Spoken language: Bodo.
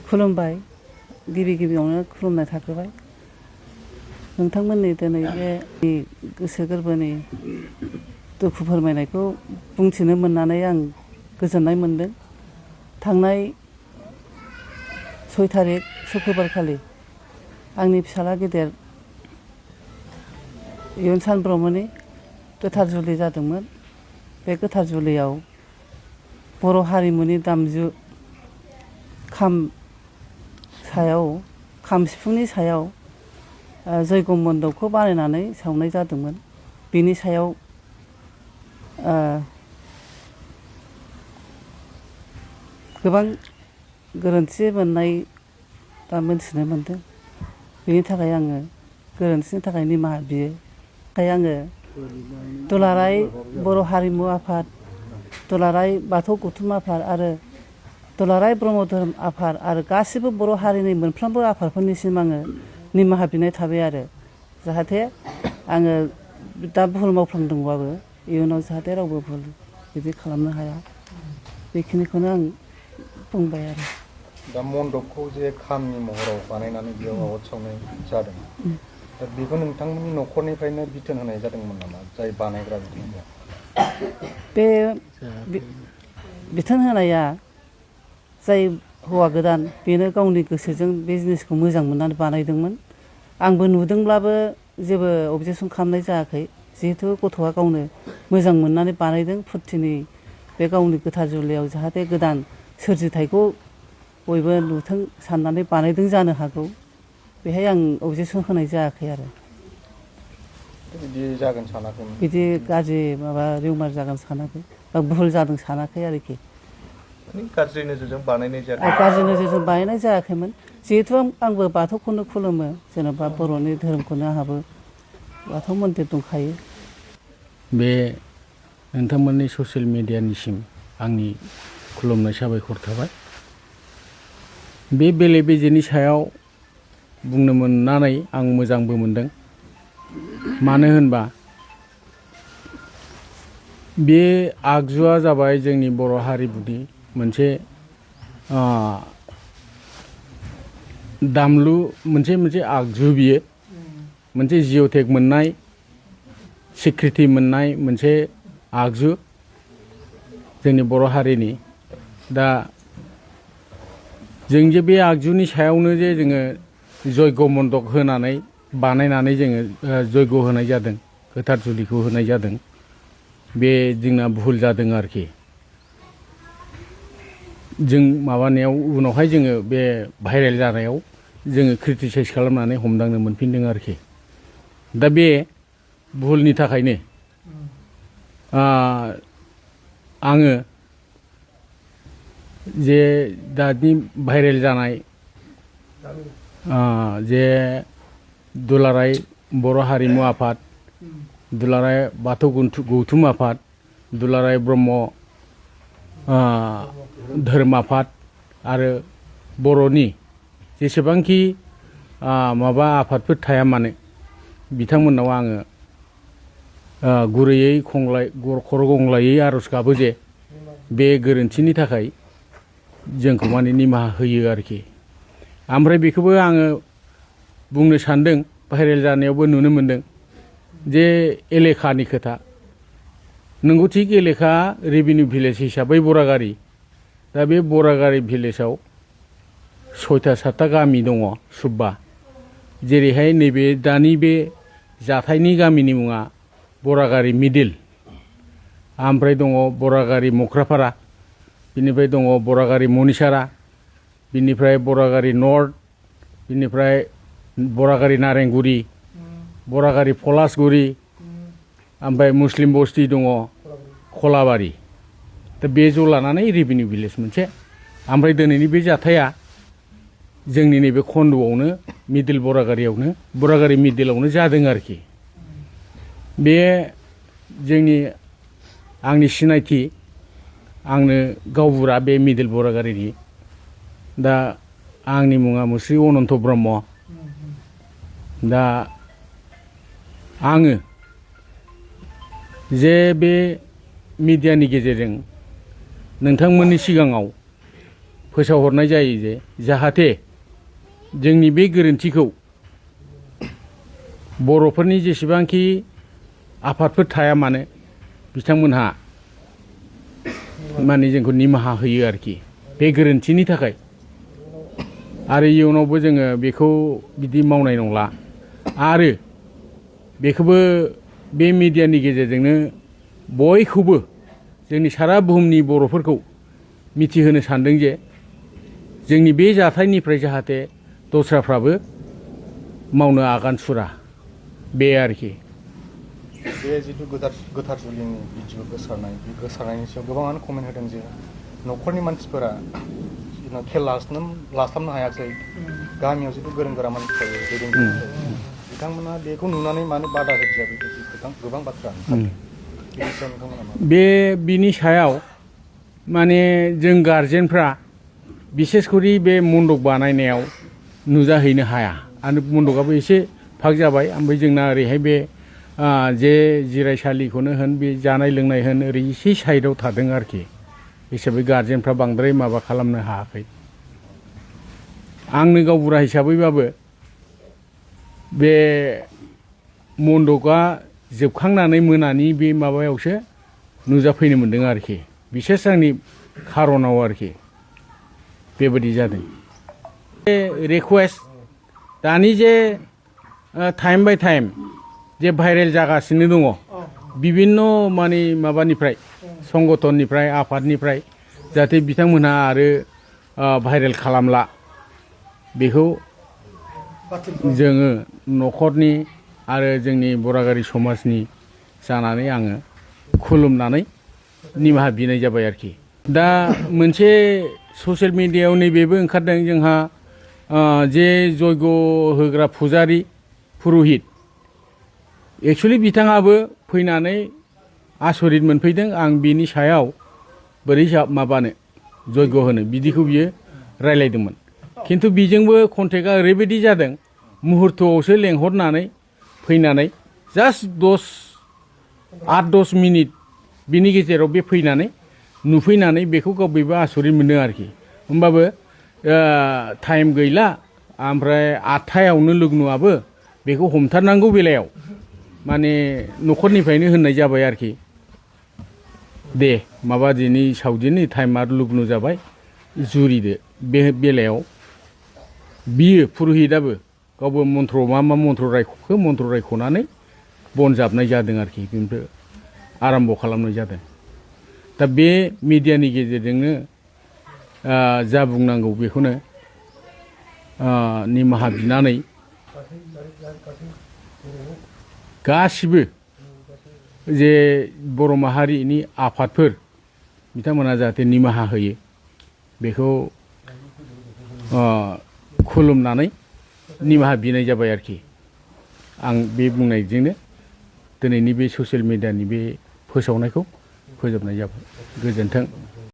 खुलुमबाय गिबियावनो खुलुमनाय थाग्रोबाय नोंथांमोननि दिनै बे गोसो गोरबोनि दुखु फोरमायनायखौ बुंथिनो मोननानै आं गोजोननाय मोनदों। थांनाय 6 थारिख सुक्रुबारखालि आंनि फिसाला गेदेर इयुनसान ब्रह्मनि गोथार जुलि जादोंमोन। बे गोथार जुलियाव बर' हारिमुनि दामजु खाम सिफुंनि सायाव जयग' मन्दपखौ बानायनानै सावनाय जादोंमोन। बिनि सायाव गोबां गोरोन्थि मोननाय बा मोनथिनो मोनदों। बेनि थाखाय आङो गोरोन्थिनि थाखाय निमाहा बियो। आङो दुलाराय बर' हारिमु आफाद, दुलाराय बाथौ गौथुम आफाद आरो दुलाराय ब्रह्म धोरोम आफाद आरो गासिबो बर' हारिनि मोनफ्रोमबो आफादफोरनिसिम आङो निमाहा बिनाय थाबाय आरो जाहाथे आङो दा भुल मावफ्लांदोंबाबो इयुनाव जाहाथे रावबो भुल बिदि खालामनो हाया, बेखिनिखौनो आं बुंबाय आरो। दा मन्दपखौ जे खामनि महराव बानायनानै बेयाव आवाथि सावनाय जादों, दा बेखौ नोंथांमोननि न'खरनिफ्रायनो बिथोन होनाय जादोंमोन नामा, जाय बानायग्रा बिथांमोना? बे बिथोन होनाया जाय हौवा गोदान बेनो गावनि गोसोजों बे जिनिसखौ मोजां मोननानै बानायदोंमोन। आंबो नुदोंब्लाबो जेबो अबजेक्सन खालामनाय जायाखै, जिहेथु गथ'आ गावनो मोजां मोननानै बानायदों। फुरथिनि बे गावनि गोथार जुलियाव जाहाथे गोदान सोरजिथायखौ बयबो नुथों साननानै बानायदों जानो हागौ। बेहाय आं अबजेक्सन होनाय जायाखै आरो। बिदि जागोन सानाखैमोन? बिदि गाज्रि माबा रिउमार जागोन सानाखै बा भुल जादों सानाखै आरोखि। गाज्रि नोजोरजों बानायनाय जायाखै? गाज्रि नोजोरजों बानायनाय जायाखैमोन। जिहेथु आंबो बाथौखौनो खुलुमो, जेनेबा बर'नि धोरोमखौनो आंहाबो बाथौ मन्दिर दंखायो। बे नोंथांमोननि ससियेल मिडियानिसिम आंनि खुलुमनाय साबायखर थाबाय। बे बेले बेजेनि सायाव बुंनो मोननानै आं मोजांबो मोनदों। मानो होनबा बे आगजुआ जाबाय जोंनि बर' हारिमुनि मोनसे दामलु, मोनसे आगजु। बियो मोनसे जिअ'टेक मोननाय, सिक्रिटि मोननाय मोनसे आगजु जोंनि बर' हारिनि। दा जों जे बे आगजुनि सायावनो जे जोङो जयग' मन्दप होनानै बानायनानै जोङो जयग' होनाय जादों, गोथार जुलिखौ होनाय जादों, बे जोंना भुल जादों आरोखि। जों माबानायाव उनावहाय जोङो बे भाइरेल जानायाव जोङो क्रिटिसाइज खालामनानै हमदांनो मोनफिनदों आरोखि। दा बे भुलनि थाखायनो आङो जे दानि भाइरेल जानाय जे दुलाराय बर' हारिमु आफाद, दुलाराय बाथौ गौथुम आफाद, दुलाराय ब्रह्म धोरोम आफाद आरो बर'नि जेसेबांखि माबा आफादफोर थाया मानो, बिथांमोननाव आङो गुरैयै खर' गंग्लायै आर'ज गाबो जे बे गोरोन्थिनि थाखाय जोंखौ माने निमाहा होयो आरोखि। ओमफ्राय बेखौबो आङो बुंनो सानदों, भाइरेल जानायावबो नुनो मोनदों जे एलेखानि खोथा। नंगौ, थिग एलेखा रेभिनिउ भिलेज हिसाबै बरागारि। दा बे बरागारि भिलेजाव 6टा 7टा गामि दङ सुब्बा। जेरैहाय नैबे दानि बे जाथायनि गामिनि मुङा बरागारि मिडिल, ओमफ्राय दङ बरागारि मख्रापारा, बिनिफ्राय दङ बरागारि मनिसारा, बिनिफ्राय बरागारि नर्थ, बिनिफ्राय बरागारि नारेंगुरि, बरागारि पलासगुरि, ओमफ्राय मुस्लिम बस्ति दङ खलाबारि। दा बे ज' लानानै रेभिनिउ भिलेज मोनसे। ओमफ्राय दिनैनि बे जाथाया जोंनि नैबे खन्द'आवनो मिडिल बरागारि मिडिलावनो जादों आरोखि। बे आंनि सिनायथि, आंनो गावबुरा बे मिडिल बरागारिनि। दा आंनि मुङा मुस्रि अनन्त ब्रह्म। दा आङो जे बे मिडियानि गेजेरजों नोंथांमोननि सिगाङाव फोसावहरनाय जायो जे जाहाथे जोंनि बे गोरोन्थिखौ बर'फोरनि जेसेबांखि आफादफोर थाया मानो बिथांमोनहा माने जोंखौ निमाहा होयो आरोखि बे गोरोन्थिनि थाखाय आरो इयुनावबो जोङो बेखौ बिदि मावनाय नंला आरो बेखौबो बे मिडियानि गेजेरजोंनो बयखौबो जोंनि सारा बुहुमनि बर'फोरखौ मिथिहोनो सानदों जे जोंनि बे जाथायनिफ्राय जाहाथे दस्राफ्राबो मावनो आगान सुरा बे आरोखि बे जिथु गोथार जुलिनि भिडिअ बे गोसारनायनि सायाव गोबाङानो कमेन्ट होदों जे न'खरनि मानसिफोरा खेल लास्लाबनो हायाखै गामियाव जिथु गोरों गोरा मानसि थायो दैदेनगिरि बिथांमोना बेखौ नुनानै मानो बादा होदिया बेबायदि गोबां बाथ्रा बे बिनि सायाव माने जों गारजेनफ्रा बिसेसकरि बे मन्दप बानायनायाव नुजाहैनो हाया आरो मन्दपआबो एसे फाग जाबाय ओमफ्राय जोंना ओरैहाय बे जे जिरायसालिखौनो होन बे जानाय लोंनाय होन ओरै एसे साइडआव थादों आरोखि हिसाबै गारजेनफ्रा बांद्राय माबा खालामनो हायाखै आंनो गावबुरा हिसाबैबाबो बे मन्दपआ जोबखांनानै मोनानि बे माबायावसो नुजाफैनो मोन्दों आरोखि बिसेस आंनि खारनाव आरोखि बेबायदि जादों रिकुवेस्ट दानि जे टाइम बाय टाइम जे भाइरेल जागासिनो दङ बिभिन्न माने माबानिफ्राय संगठननिफ्राय आफादनिफ्राय जाहाथे बिथांमोनहा आरो भाइरेल खालामला बेखौ जोङो न'खरनि आरो जोंनि बरागारि समाजनि जानानै आङो खुलुमनानै निमाहा बिनाय जाबाय आरोखि दा मोनसे ससियेल मिडियायाव नैबेबो ओंखारदों जोंहा जे जयग होग्रा फुजारि पुरहित एक्सुवेलि बिथाङाबो फैनानै आसरित मोनफैदों आं बिनि सायाव बोरै माबानो जयग होनो बिदिखौ बियो रायलायदोंमोन खिन्थु बिजोंबो कन्टेक्टआ ओरैबायदि जादों मुहुर्तआवसो लेंहरनानै फैनानै जास्ट 8-10 मिनिट बिनि गेजेराव बे फैनानै नुफैनानै बेखौ गावबो आसरित मोनदों आरोखि होमबाबो टाइम गैला ओमफ्राय 8थायावनो लग्नआबो बेखौ हमथारनांगौ बेलायाव माने न'खरनिफ्रायनो होननाय जाबाय आरोखि दे माबा दिनै सावदिनि टाइमा लग्न जाबाय जुरिदो बे बेलायाव बियो पुरहितआबो गावबो मन्त्र मा मन्त्र रायख'खो मन्त्र रायख'नानै बन जाबनाय जादों आरोखि बेनिफ्राय आराम्भ खालामनाय जादों दा बे मिडियानि गेजेरजोंनो जा बुंनांगौ बेखौनो निमाहा बिनानै गासिबो जे बर' माहारिनि आफादफोर बिथांमोना जाहाथे निमाहा होयो बेखौ खुलुमनानै निमाहा बिनाय जाबाय आरोखि आं बे बुंनायजोंनो दिनैनि बे ससियेल मिडियानि बे फोसावनायखौ फोजोबनाय जाबाय गोजोन्थों।